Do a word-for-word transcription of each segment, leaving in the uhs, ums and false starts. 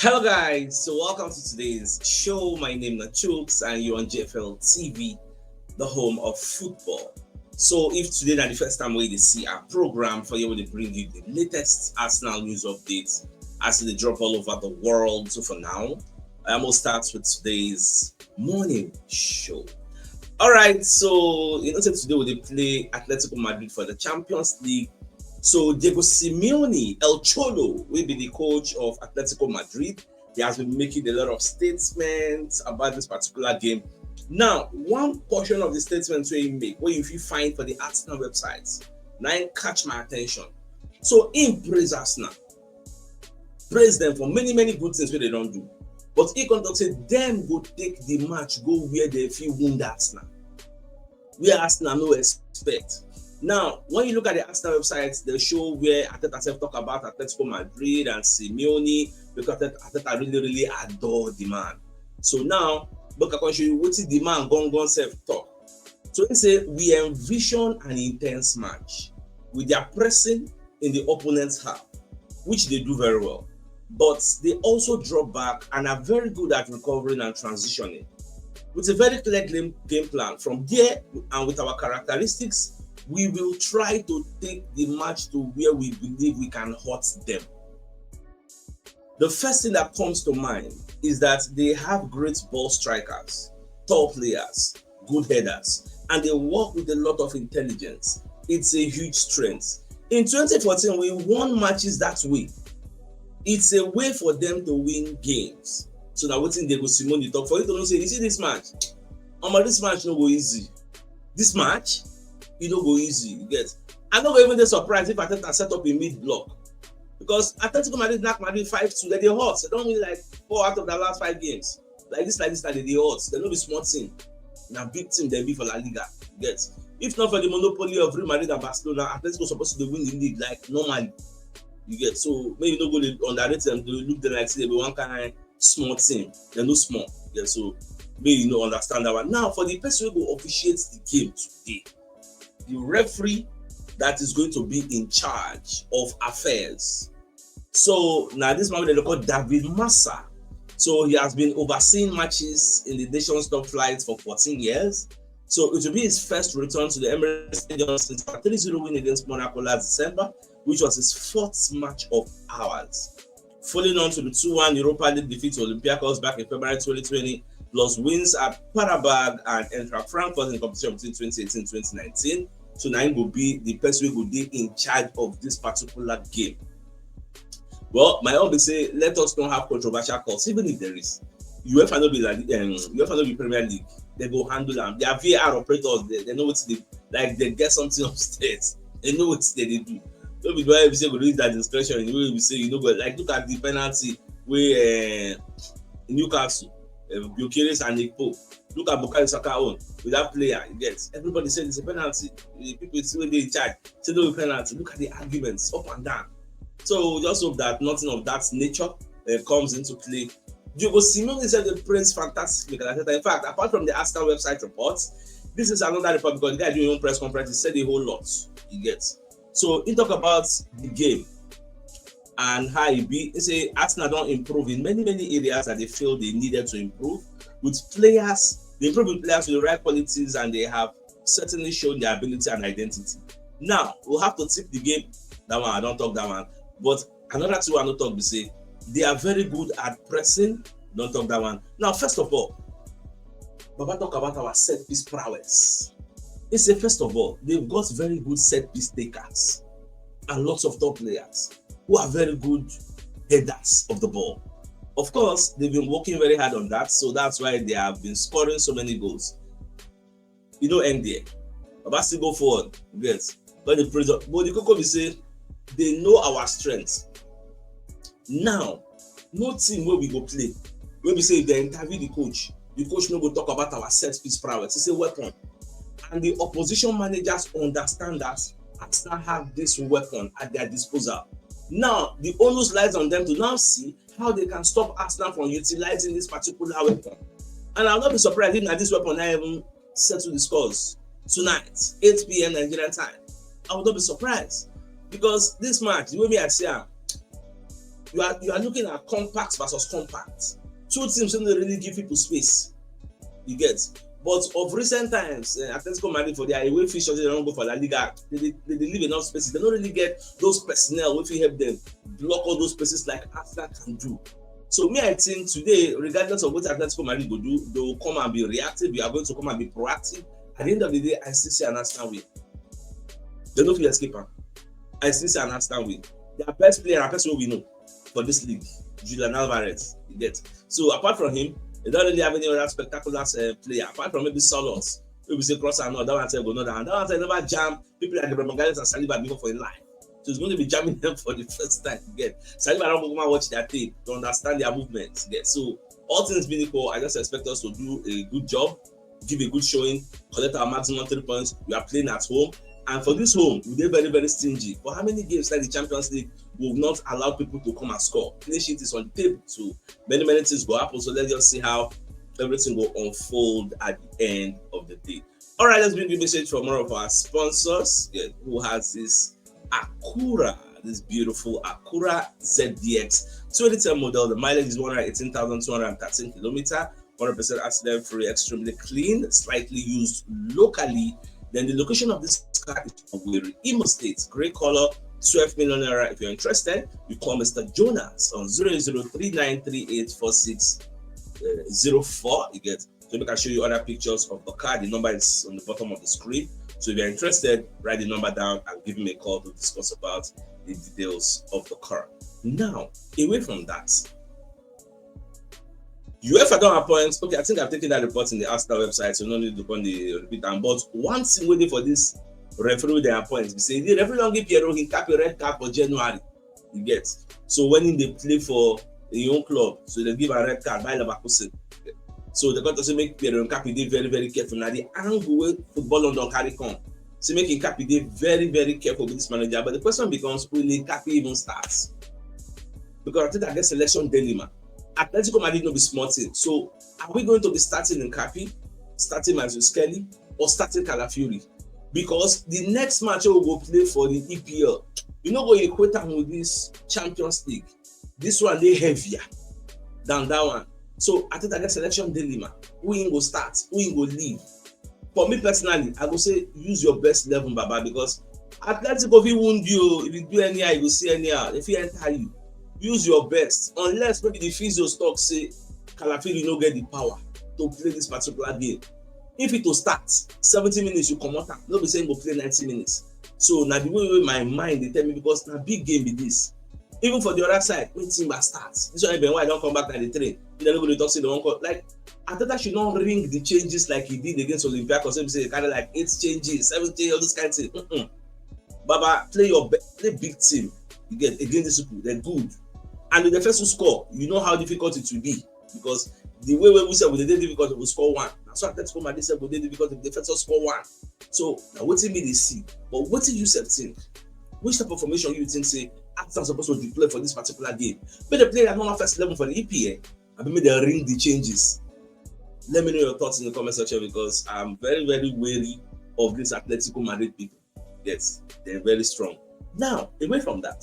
Hello, guys. So, welcome to today's show. My name is Chooks, and you're on J F L T V, the home of football. So, if today na the first time wey you dey see our program, for here we dey bring you the latest Arsenal news updates as they drop all over the world. So, for now, I almost start with today's morning show. All right, so you know say today we dey play Atletico Madrid for the Champions League. So Diego Simeone, El Cholo, will be the coach of Atletico Madrid. He has been making a lot of statements about this particular game. Now, one portion of the statements wey he make, wey you fit find for the Arsenal website, na im catch my attention. So he praise Arsenal, praise them for many, many good things wey they don do. But he come talk say dem go take the match go where they fit wound Arsenal, where Arsenal no expect. Now, when you look at the Arsenal website, they show where Arteta sef talk about Atletico Madrid and Simeone, because Arteta, Arteta really, really adore the man. So now, make I come show you wetin the man gangan sef talk. So he say, "We envision an intense match with their pressing in the opponent's half, which they do very well. But they also drop back and are very good at recovering and transitioning. With a very clear game, game plan from there and with our characteristics, we will try to take the match to where we believe we can hurt them." The first thing that comes to mind is that they have great ball strikers, tall players, good headers, and they work with a lot of intelligence. It's a huge strength. In twenty fourteen, we won matches that way. It's a way for them to win games. So now, wetin Diego Simeone talk for you to know say, you see this match, omo, this match no go easy. This match, e no go easy. You get? I no go even dey surprised if Arteta set up a mid block, because Atletico Madrid knock Madrid five two. They dey hot. They don win like four out of their last five games. Like this, like this, na they dey hot. They no be small team. Na big team they be for La Liga. You get? If not for the monopoly of Real Madrid and Barcelona, Atletico supposed to dey win the league like normally. You get? So make you no go dey underrate them. Dey look them like say they be one kind small team. They no small. Yeah, so make you no understand that one. Now, for the person wey go officiate the game today, the referee that is going to be in charge of affairs. So now this man wey they call David Massa. So he has been overseeing matches in the Nations Cup flight for fourteen years. So it will be his first return to the Emirates Stadium since a three zero win against Monaco last December, which was his fourth match of ours. Following on to the two one Europa League defeat to Olympiacos back in February twenty twenty, plus wins at Qarabag and Eintracht Frankfurt in competition between twenty eighteen twenty nineteen. So na him go be the person wey go dey in charge of this particular game. Well, my own be say, let us not have controversial calls, even if there is. UEFA no be like, um, UEFA no be Premier League. They go handle am. Their V A R operators, they, they know what they, like, they get something upstairs. They know what they, they do. No be the way we say we read that discretion, the way we say, you know, but, like, look at the penalty wey, uh, Newcastle, uh, Gyökeres and Nick Pope. Look at Bukayo Saka own with that player. You get? Everybody said it's a penalty. The people still dey in charge say no be penalty. Look at the arguments up and down. So we just hope that nothing of that nature, uh, comes into play. Diego Simeone said they praise fantastic Mikel Arteta. In fact, apart from the Arsenal website reports, this is another report because the guy doing his own press conference, he said a whole lot. You get? So he talk about the game and how e be. He say Arsenal don improve in many, many areas that they feel they needed to improve with players. They improve with players with the right qualities, and they have certainly shown their ability and identity. Now, we'll have to tip the game. That one, I don't talk that one. But another two I no talk be say they are very good at pressing. Don't talk that one. Now, first of all, Baba talk about our set piece prowess. He say, first of all, they've got very good set piece takers and lots of top players who are very good headers of the ball. Of course, they've been working very hard on that, so that's why they have been scoring so many goals. You know, end there. Baba still go forward. Yes. But the pressure, but the koko be say they know our strengths. Now, no team wey we go play, wey be say if they interview the coach, the coach no go talk about our set piece prowess. It's a weapon. And the opposition managers understand that Arsenal have this weapon at their disposal. Now, the onus lies on them to now see how they can stop Arsenal from utilizing this particular weapon. And I'll not be surprised if na this weapon na even settle the scores tonight, eight p.m. Nigerian time. I would not be surprised because this match, the way me I see am, you are you are looking at compact versus compact. Two teams wey no really give people space. You get? But of recent times, uh, Atletico Madrid, for their away fixtures, they don't go for La Liga. They, they, they leave enough spaces. They don't really get those personnel wey fit help them block all those spaces like Arsenal can do. So me, I think today, regardless of what Atletico Madrid go do, they will come and be reactive. You are going to come and be proactive. At the end of the day, I still see an Arsenal win. They no fit escape am. I still see an Arsenal win. Their best player, a person we know for this league, Julian Alvarez. You get? So apart from him, they don't really have any other spectacular uh, player apart from maybe Solos. Maybe say cross and all that one sef go know that, and that one sef never jam people like Gabriel Magalhaes and Saliba before for a life. So it's going to be jamming them for the first time again. Saliba don't go come and watch their tape to understand their movements. Yeah. So all things being equal, I just expect us to do a good job, give a good showing, collect our maximum three points. We are playing at home, and for this home, we dey very very stingy. For how many games like the Champions League, we've not allowed people to come and score. Clean sheet is on the table, so many many things go happen. So let's just see how everything will unfold at the end of the day. All right, let's bring the message from one of our sponsors, yeah, who has this Acura, this beautiful Acura Z D X twenty ten model. The mileage is one hundred eighteen thousand two hundred thirteen kilometer, one hundred percent accident free, extremely clean, slightly used locally. Then the location of this car is Owerri, Imo State. Gray color, twelve million naira. If you're interested, you call Mister Jonas on zero zero three nine three eight four six zero four. You get? So we can show you other pictures of the car. The number is on the bottom of the screen. So if you're interested, write the number down and give him a call to discuss about the details of the car. Now, away from that, UEFA don't appoint. Okay, I think I've taken that report in the Arsenal website, so no need to go on the repeat am. But one thing waiting for this referee they appoint, we say the referee don't give Piero Hincapié red card for January. You get? So when they play for a young club, so they give a red card by Leverkusen. So they got to say make Piero Hincapié dey very very careful. Now the angle wey football London carry come, say make Hincapié dey very very careful with this manager. But the question becomes, will Hincapié even start? Because I think I get selection dilemma. Atletico Madrid no be small thing. So are we going to be starting Hincapié, starting Matheus Kelly, or starting Calafiori? Because the next match we go play for the E P L, you no go equate am with this Champions League. This one dey heavier than that one. So I think I get selection dilemma. Who him go start? Who him go leave? For me personally, I go say use your best eleven, Baba, because Atletico fit wound you. If you do anyhow, you go see anyhow. If he enter you, use your best. Unless maybe the physios talk say Calafiori no get the power to play this particular game. If it to start seventy minutes, you comot am. No be say him go play ninety minutes. So na the way wey my mind dey tell me, because na big game be this. Even for the other side, when Timber start, this one Ben White don come back na the train. If dem no go dey talk say dem wan call, like, Arteta should not ring the changes like he did against Olympiacos. Say he carry like eight changes, seven changes, all this kind of thing. Mm-mm. Baba, play your be- play big team. You get against these people, they're good. And if the first to score, you know how difficult it will be, because the way wey we say we dey difficult to score one. That's why Atletico Madrid said we dey difficult if the first to score one. So now wetin me dey see, but wetin you sef think? Which type of formation you think say Arsenal suppose to deploy for this particular game? Make the player no first eleven for the E P L, abi make dem ring the changes? Let me know your thoughts in the comment section, because I'm very very wary of this Atletico Madrid people. Yes, they're very strong. Now, away from that,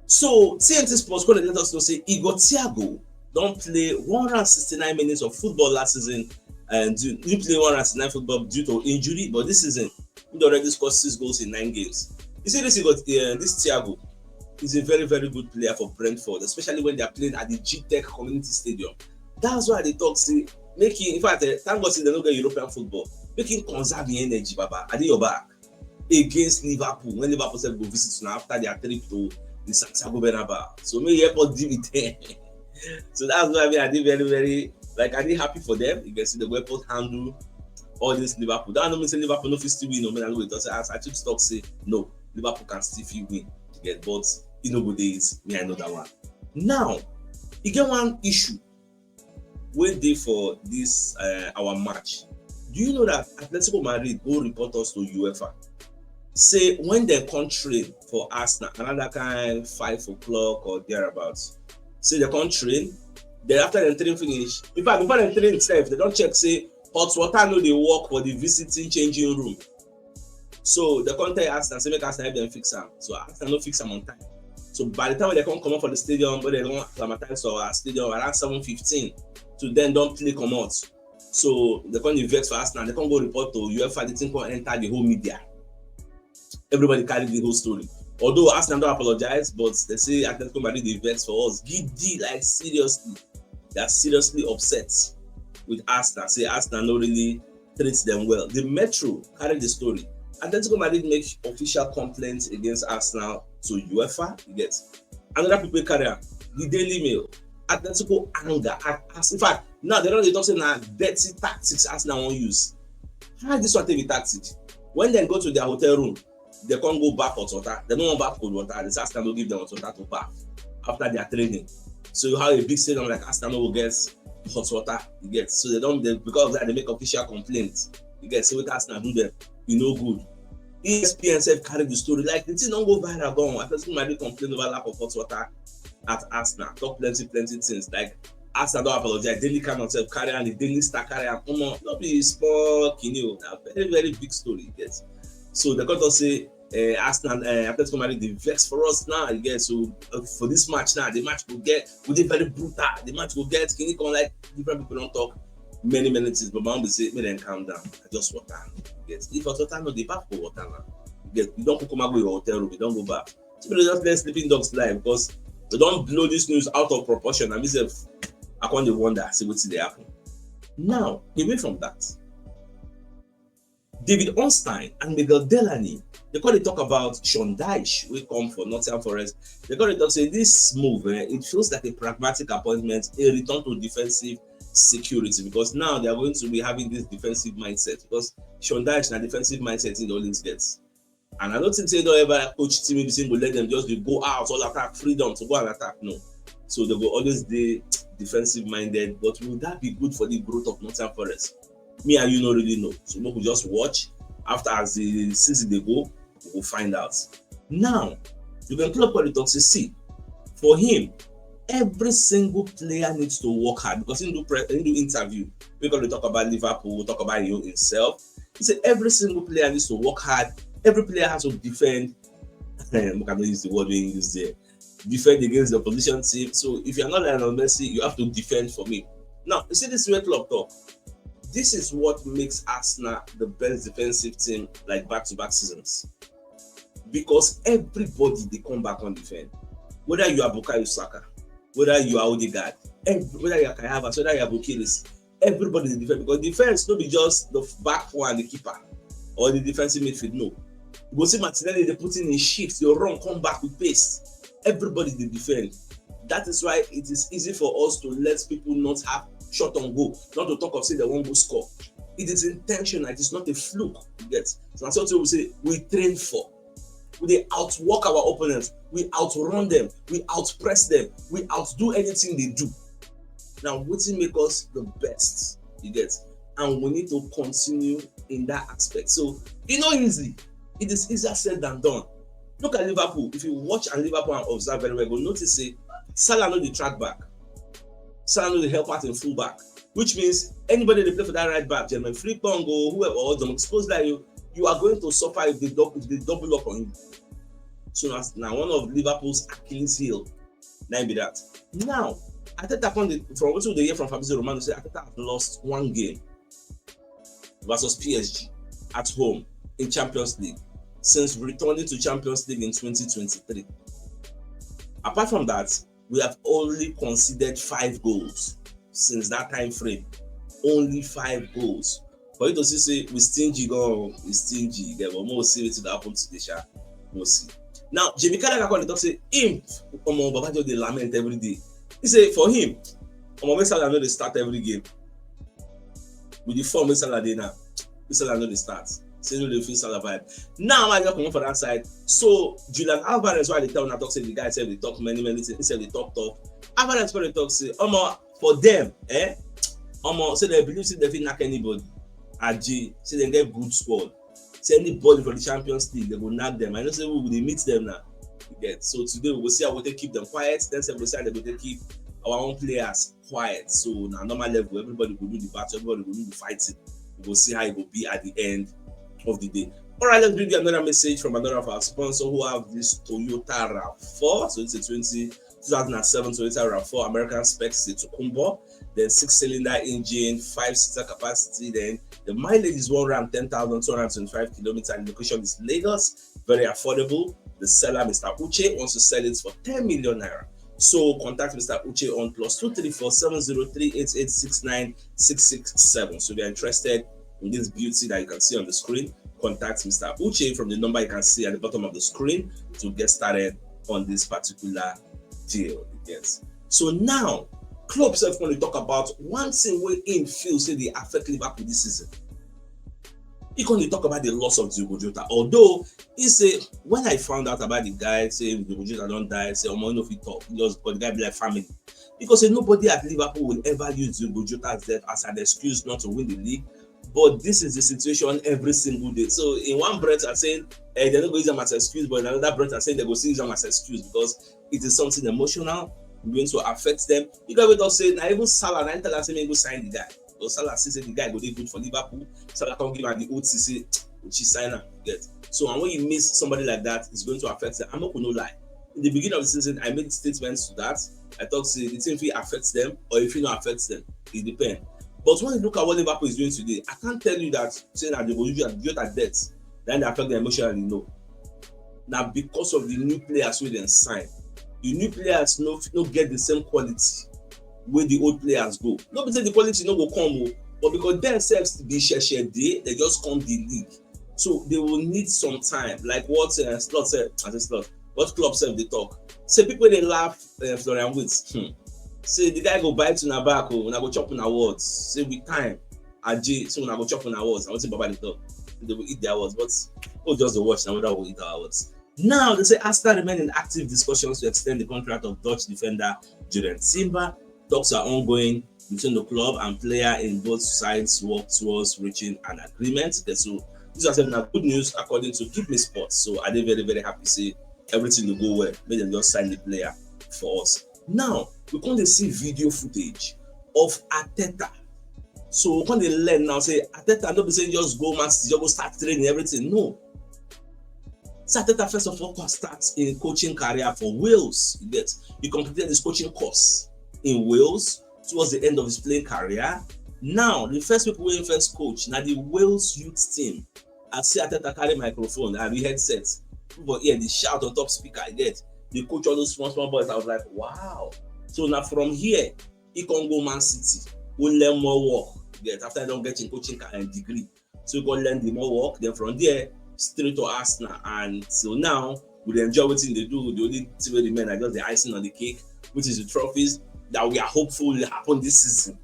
so T N T Sports go let us know say Igor Thiago don play one hundred sixty-nine minutes of football last season, and due, he played one hundred sixty-nine football due to injury. But this season, he already scored six goals in nine games. You see this Igor, uh, this Thiago is a very very good player for Brentford, especially when they are playing at the G Tech Community Stadium. That's why they talk say make him. In fact, eh, thank God say they no get European football. Make him conserve him energy, Baba. I dey your back. Against Liverpool, when Liverpool sef go visit now after their trip to the Santiago Bernabeu. So make he help us deal with them. So that's why me, I dey very very, like, I dey happy for them. You can see the weapons handle all this Liverpool. That no mean say Liverpool no fit still win. No, man, I no go talk say as I keep talk say no, Liverpool can still fit win. You get, but e no go dey easy. Me, I know that one. Now, e get one issue wey dey for this uh, our match. Do you know that Atletico Madrid go report us to UEFA? Say when they come train for Arsenal, another kind five o'clock or thereabouts. Say they come train, then after they train finish, in fact, before they train itself, they don't check say hot water no dey work for the visiting changing room. So they come tell Arsenal say make Arsenal help them fix am. So Arsenal no fix am on time. So by the time they come come up for the stadium, but they don't acclimatize our stadium around seven fifteen, to then don't play come out. So they come dey vex for Arsenal. They come go report to UEFA. The thing come enter the whole media. Everybody carry the whole story. Although Arsenal don't apologize, but they say Atletico Madrid dey vex for us. Giddy, like, seriously, they are seriously upset with Arsenal. Say Arsenal no really treat them well. The Metro carry the story. Atletico Madrid make official complaints against Arsenal to UEFA. You get, another people carry am. The Daily Mail, Atletico anger at Arsenal. In fact, now they don dey talk say na dirty tactics Arsenal wan use. How this one take be tactic? When dem go to their hotel room, they come go baff hot water. They no wan baff cold water. They say Arsenal no give them hot water to baff after their training. So you have a big stadium like Arsenal no go get hot water. You get, so they don't they, because of that they make official complaints. You get, so with Arsenal do them, you know good. E S P N sef carry the story, like, the thing don go viral gone. Atletico Madrid complain over lack of hot water at Arsenal. Talk plenty plenty things. Like, Arsenal don apologize. Daily Canon sef carry am. The Daily Star carry am. Come on, no be small kini o. Na very very big story. You get, so they come talk say uh, Arsenal, uh, Atletico Madrid dey vex for us now. You get, so uh, for this match now, the match go get, go dey very brutal. The match go get kini come, like, different people don talk many many things, but my own be say make dem calm down. I just water. You get, if hot water no dey, baff cold water now. You get, you don kukuma go your hotel room, you don go baff. So they just let sleeping dogs lie because they don blow this news out of proportion. And myself, I come dey wonder, see wetin dey happen. Now, away from that, David Ornstein and Miguel Delaney, they come dey talk about Sean Dyche, wey come for Nottingham Forest. They come dey talk say this move, eh, it feels like a pragmatic appointment, a return to defensive security, because now they are going to be having this defensive mindset, because Sean Dyche na defensive mindset he dey always get. And I don't think say he don ever coach team wey be say go let them just dey go out, all attack, freedom to go and attack. No. So they go always dey defensive minded. But will that be good for the growth of Nottingham Forest? Me and you no really know. So we go just watch. After, as the season dey go, we go find out. Now, you can call up the talk say, see, for him, every single player needs to work hard, because he do pre- he do interview. We gonna talk about Liverpool, talk about him himself. He said every single player needs to work hard. Every player has to defend. Make I no use the word wey he use there. Defend against the opposition team. So if you're not Lionel Messi, you have to defend for me. Now, you see this way club talk. This is what makes Arsenal the best defensive team, like, back-to-back seasons, because everybody dey come back on defend. Whether you are Bukayo Saka, whether you are Odegaard, every, whether you are Kai Havertz, whether you are Bukayo, everybody dey defend, because defense no be just the back four and the keeper or the defensive midfield. No, you go see Martinelli dey put in his shift, dey run come back with pace. Everybody dey defend. That is why it is easy for us to let people not have shot on goal, not to talk of say they wan go score. It is intentional. It is not a fluke. You get? So na something we say we train for. We dey outwork our opponents. We outrun them. We outpress them. We outdo anything they do. Now, wetin make us the best? You get? And we need to continue in that aspect. So e no easy. It is easier said than done. Look at Liverpool. If you watch and Liverpool and observe very well, you go notice say Salah no dey track back. Salah no dey help out in full back, which means anybody dey play for that right back, Jermaine Frimpong or whoever, or Dominic Szoboszlai, you, you are going to suffer if they double, if they double up on you. So that's now one of Liverpool's Achilles heel. Na be that. Now, Arteta come dey, from wetin we dey hear from Fabrizio Romano, say Arteta have lost one game versus P S G at home in Champions League since returning to Champions League in twenty twenty-three. Apart from that, we have only conceded five goals since that time frame. Only five goals. For you to see say we stingy, go, we stingy. Yeah, but we'll see wetin go happen today, sha. We'll see. Now, Jamie Carragher come dey talk say him, omo, Baba just dey lament every day. He say for him, omo, make Salah no dey start every game. With the form wey Salah dey now, make Salah no dey start. Say no dey feel Salah vibe. Now I just comot for that side. So Julian Alvarez, wey I dey tell una talk say the guy sef dey talk many many things, he sef dey talk talk. Alvarez come dey talk say, omo, for them, eh, omo, say they believe say they fit knack anybody. Aji, say they get good squad. Say anybody for the Champions League, they go knack them. I know say we go dey meet them now. You get? So today we go see how we take keep them quiet. Then say we go see how they go take keep our own players quiet. So na normal level, everybody go do the battle, everybody go do the fighting. We go see how it go be at the end of the day. All right, let's bring you another message from another of our sponsors who have this Toyota rav four. So it's a twenty, two thousand seven Toyota rav four American spec, it's a Tacoma. Then six cylinder engine, five seater capacity. Then the mileage is one hundred ten thousand two hundred twenty-five kilometers, and the location is Lagos. Very affordable. The seller, Mister Uche, wants to sell it for ten million naira. So contact Mister Uche on plus two three four seven zero three eight eight six nine six six seven. So if you're interested in this beauty that you can see on the screen, contact Mister Uche from the number you can see at the bottom of the screen to get started on this particular deal. Yes. So now, club sef want to talk about one thing wey im feel say dey affect Liverpool this season. He come dey talk about the loss of Diogo Jota. Although he say, when I found out about the guy, say Diogo Jota don die, say omo, he no fit talk. He just, because the guy be like family. Because say nobody at Liverpool will ever use Diogo Jota's death as an excuse not to win the league. But this is the situation every single day. So in one breath, I'm saying, eh, they're not going to use them as excuse, but in another breath, I'm saying they go still use them as excuse because it is something emotional going to affect them. You guys will talk say, na even Salah, na tell am say make he go sign the guy. Because Salah see say the guy go dey good for Liverpool. Salah come give am the O T C, which he sign am, you get. So, and when you miss somebody like that, it's going to affect them. I'm not gonna lie. In the beginning of the season, I made statements to that. I talk say the thing fit affect them or if it no affect them, it depend. But when you look at what Liverpool is doing today, I can't tell you that say na Diogo Jota death, then they affect them emotionally. No, na because of the new players wey dem sign. The new players no, no get the same quality wey the old players go. No be say the quality no go come o, but because dem sef be sheshe dey, they just come the league. So they will need some time. Like what, uh, Slot sef, as a Slot, what Klopp sef dey talk. Say people dey laugh, uh, Florian Wirtz. Hmm. Say the guy go bite una back o, una go chop una words. Say with time, Aje, so una go chop una words. Na wetin Baba dey talk. They will eat their words, but we'll just dey watch now whether we'll eat our words. Now, they say Arsenal remain in active discussions to extend the contract of Dutch defender Jurrien Timber. Talks are ongoing between the club and player in both sides work towards reaching an agreement. Okay, so this was a good news according to Keep Me Sports. So I dey very, very happy say everything will go well. Make dem just sign the player for us. Now, we come dey see video footage of Arteta. So we come dey learn now say Arteta no be say just go Man City, just go start training, everything. No. So Arteta, first of all, come start im coaching career for Wales. You get, he completed his coaching course in Wales towards the end of his playing career. Now, the first people wey first coach na the Wales youth team. I see Arteta carry microphone, I be headset. People for here dey shout on top speaker, you get. Dey coach all those small, small boys. I was like, wow. So now from here, he can go Man City, go learn more work. You get, after he don get im coaching ca-, eh, degree. So he go learn the more work. Then from there, straight to Arsenal. And so now, we dey enjoy wetin they do. The only thing wey remain na just the icing on the cake, which is the trophies that we are hopeful will happen this season.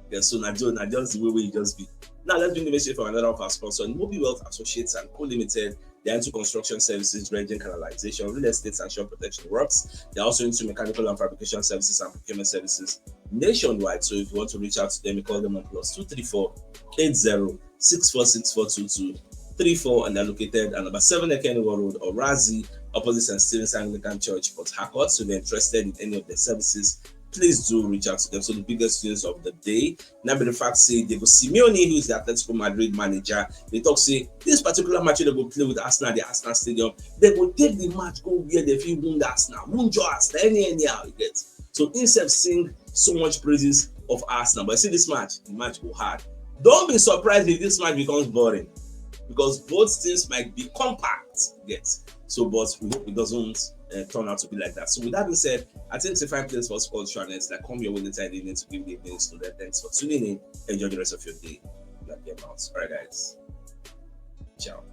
Yeah, so na just, na just the way wey e just be. Now let's bring the message from another of our sponsors, Mobi Wealth Associates and Co Limited. They are into construction services, dredging, canalization, real estate, and shore protection works. They are also into mechanical and fabrication services and procurement services nationwide. So if you want to reach out to them, you call them on plus two three four eight zero six four six four two two three four, and they're located at number seven Ekeniwo Road, Orazi, opposite Saint Stephen's Anglican Church, Port Harcourt. So if you're interested in any of their services, please do reach out to them. So the biggest news of the day, now be the fact say Diego Simeone, who is the Atletico Madrid manager, they talk say this particular match they go play with Arsenal, the Arsenal Stadium, they go take the match go where they feel wound Arsenal, wound Arsenal, any, anyhow you get. So himself sing so much praises of Arsenal, but see this match, the match go hard. Don't be surprised if this match becomes boring because both teams might be compact. Yes. So, but we hope it doesn't, uh, turn out to be like that. So, with that being said, I think it's a fine place for us to call Shawnet. Like, come your way later in the evening to give the evenings to them. Thanks for tuning in. Enjoy the rest of your day. Like your mouths. All right, guys. Ciao.